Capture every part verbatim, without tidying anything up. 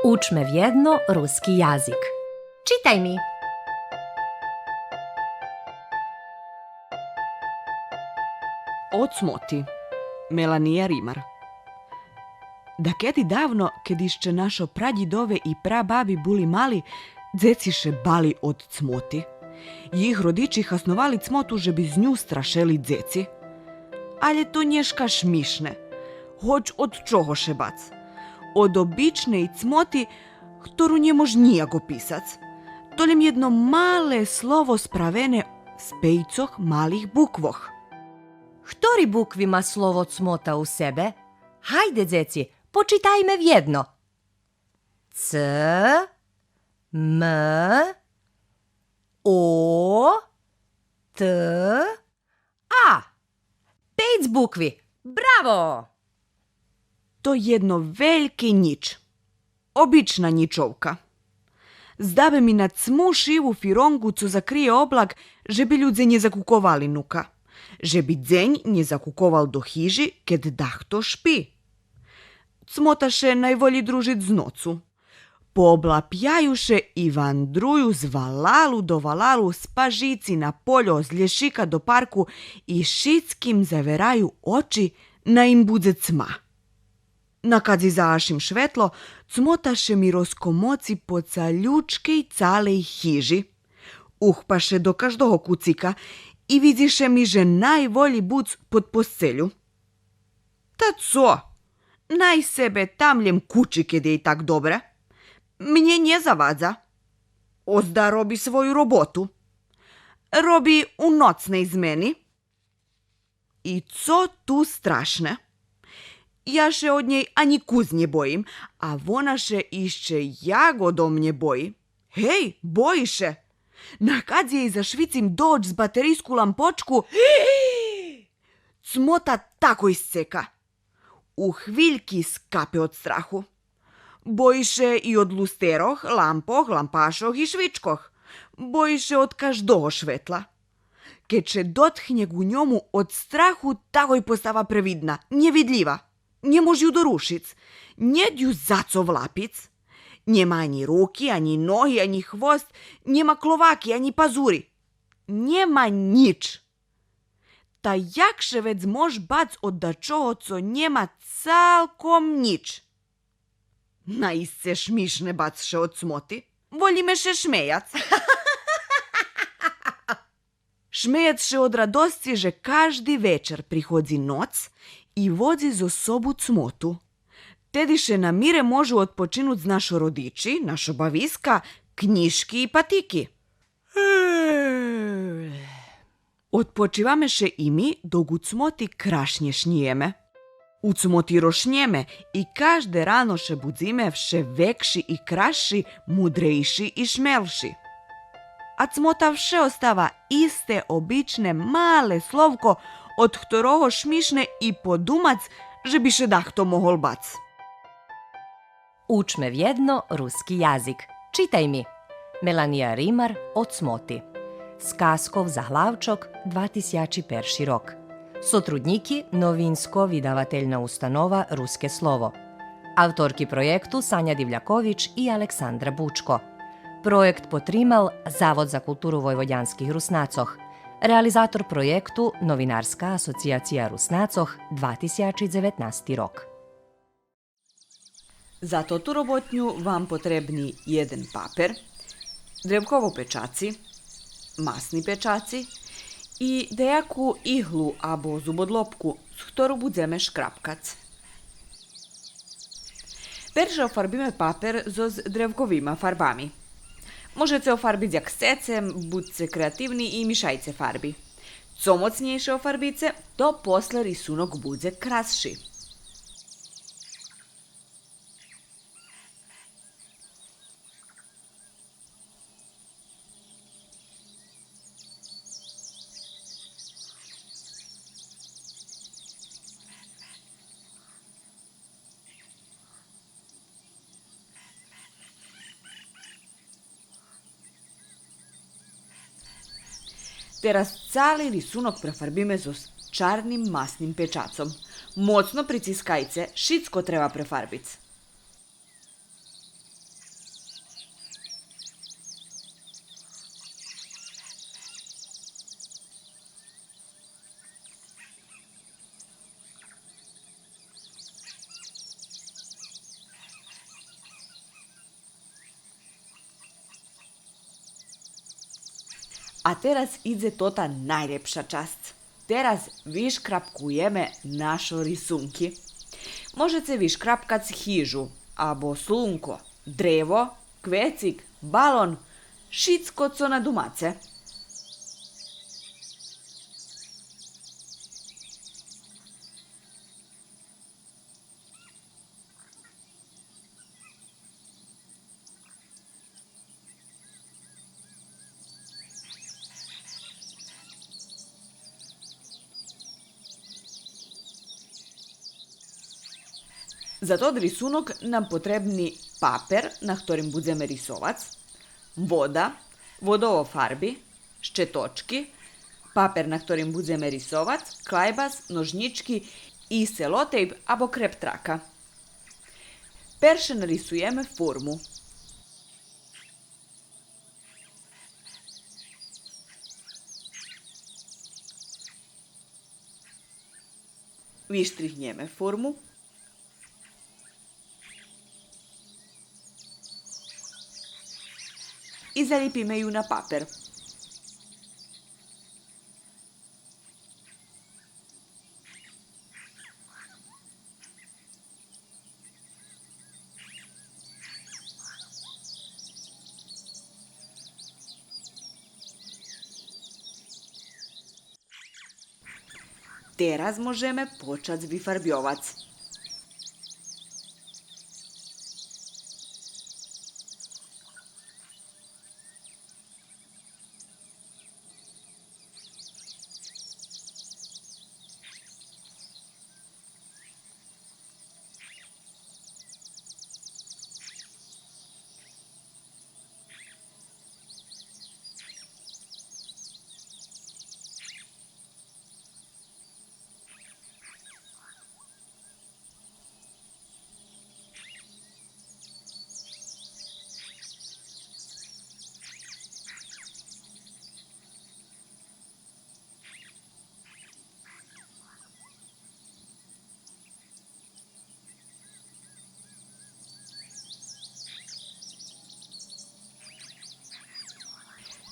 Учме вєдно руски язик. Читай ми. О цмоти. Мелания Римар. Дакеди давно, кед ище нашо прадїдове и прабаби були мали, дзеци ше бали од цмоти. Їх родичи хасновали цмоту же би з ню страшели дзеци. Алє то нєшка шмишне. Гоч од чого ше бац. Од обичней цмоти, хтору нє мож нїяк описац. То лєм єдно мале слово справене з пейцох малих буквох. Хтори букви ма слово цмота у себе? Гайде, дзеци, почитайме вєдно. Ц, М, О, Т, А. Пейц букви. Браво! То єдно вельке нїч. Обична нїчовка. Здабе ми на цму шиву фиронґу цо закриє облак, же би людзе нє закуковали нука. Же би дзень нє закуковал до хижи, кед дахто шпи. Цмота ше найволї дружиц з ноцу. Пооблапяю ше и вандрую з валалу до валалу, з пажици на польо, з лєшика до парку и шицким завераю очи, най им будзе цма. Накадзи загашим шветло, цмота ше ми розкомоци по цалючкей цалей хижи. Ухпа ше до каждого куцика и видзи ше ми же найволї буц под посцелю. Та цо? Най себе там лєм кучи кед єй так добре. Мнє нє завадза. Озда роби свою роботу. Роби у ноцней змени. И цо ту страшне? Я ше од нєй анї кус нє боїм, а вона ше ище як одо мнє бої. Гей, бої ше! Накадзи єй зашвицим до оч з батерийску лампочку, цмота такой сцека. У хвильки скапе од страху. Бої ше и од лустерох, лампох, лампашох и швичкох. Бої ше од каждого шветла. Кед ше дотхнє ґу ньому, од страху такой постава превидна, нєвидлїва. Нє мож ю дорушиц. Нєт ю за цо влапиц. Нєма анї руки, анї ноги, анї хвост, нєма кловаки, анї пазури. Нєма нїч. Та як ше вец мож бац од дачого цо нєма цалком нїч? Наисце шмишне бац ше од цмоти. Волїме ше шмеяц. Шмеяц ше од радосци же кажди вечар приходзи ноц и водзи зо собу цмоту. Теди ше на мире можу одпочинуц нашо родичи, нашо бависка, кнїжки и патики. Одпочиваме ше и ми, док у цмоти крашнє шнїєме. У цмоти рошнєме и кажде рано ше будзиме вше векши и красши, мудрейши и шмелши. А цмота вше остава исте обичне мале словко, од хторого шмишне и подумац же би ше дахто могол бац. Учме вєдно руски язик. Читай ми. Мелания Римар, О цмоти. Сказков заглавчок, два тисячи перши рок. Сотруднїки, Новинско-видавательна установа Руске слово. Авторки проєкту Саня Дивлякович и Александра Бучко. Проєкт потримал Завод за културу войводянских Руснацох. Реализатор проєкту Новинарска асоцияция Руснацох, два тисячи дзеветнасти рок. За тоту роботню вам потребни єден папер, древково печаци, масни печаци и даяку иглу або зубодлопку, з хтору будземе шкрапкац. Перше офарбиме папер зоз древковима фарбами. Можеце офарбиц як сцеце, будзце креативни и мишайце фарби. Цо моцнєйше офарбице, то после рисунок будзе красши. Тераз цали рисунок префарбиме зоз чарним масним печацом. Моцно прицискайце, шицко треба префарбиц. А тераз идзе тота найлєпша часц. Тераз вишкрапкуєме нашо рисунки. Можеце вишкрапкац хижу, або слунко, древо, квецик, балон, шицко цо на думаце. За тот рисунок нам потребни папер на хторим будземе рисовац, вода, водово фарби, щеточки, папер на хторим будземе рисовац, клайбас, ножнїчки и селотейп або креп-трака. Перше нарисуєме форму. Виштригнєме форму. И залїпиме ю на папер. Тераз можеме почац вифарбйовац.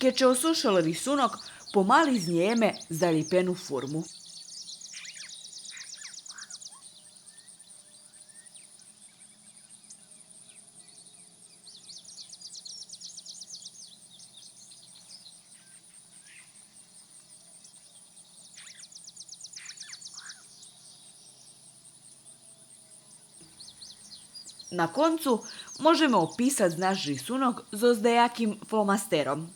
Кед ше осушел рисунок, помали знєме залїпену форму. На концу можеме описац наш рисунок зоз даяким фломастером.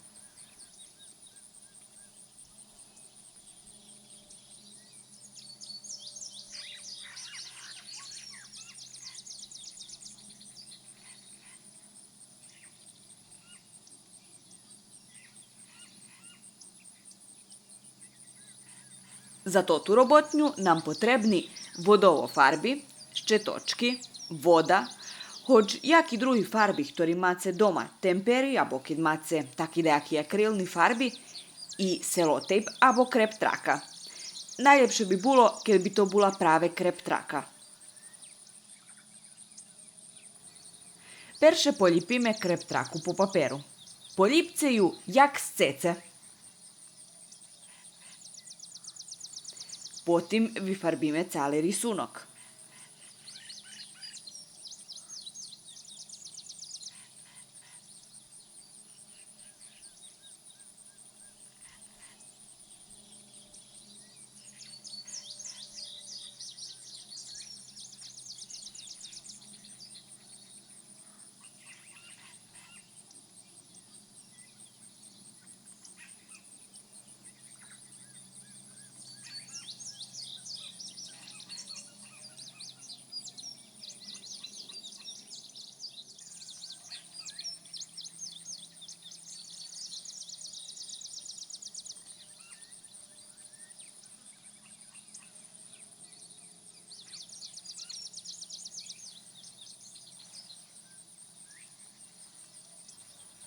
За тоту роботню нам потребни водово фарби, щеточки, вода, гоч яки други фарби хтори маце дома, темпери або кед маце таки даяки акрилни фарби и селотейп або креп-трака. Найлєпше би було кед би то була праве креп-трака. Перше полїпиме креп-траку по паперу. Полїпце ю як сцеце. Потим вифарбиме цали рисунок.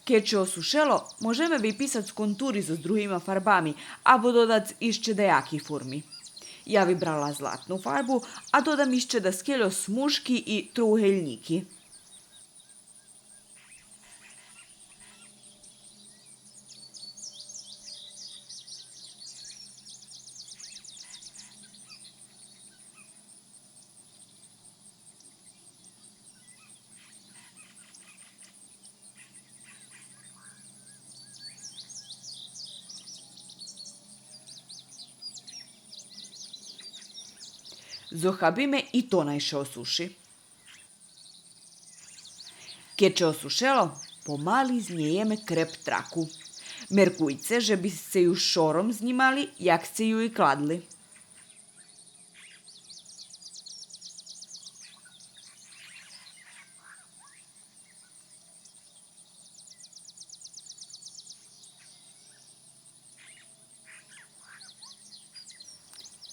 Кед ше осушело, можеме виписац контури зоз другима фарбами, або додац ище даяки форми. Я вибрала златну фарбу, а додам ище даскельо смужки и троугельнїки. Зохабиме и то най ше осуши. Кед ше осушело, помали знєєме креп траку. Меркуйце же би сце ю шором знїмали, як сце ю и кладли.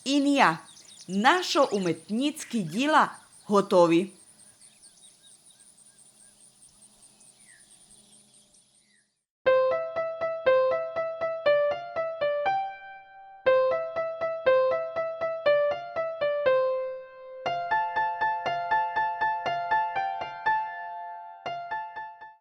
Иния, нашо уметнїцки дїла готови.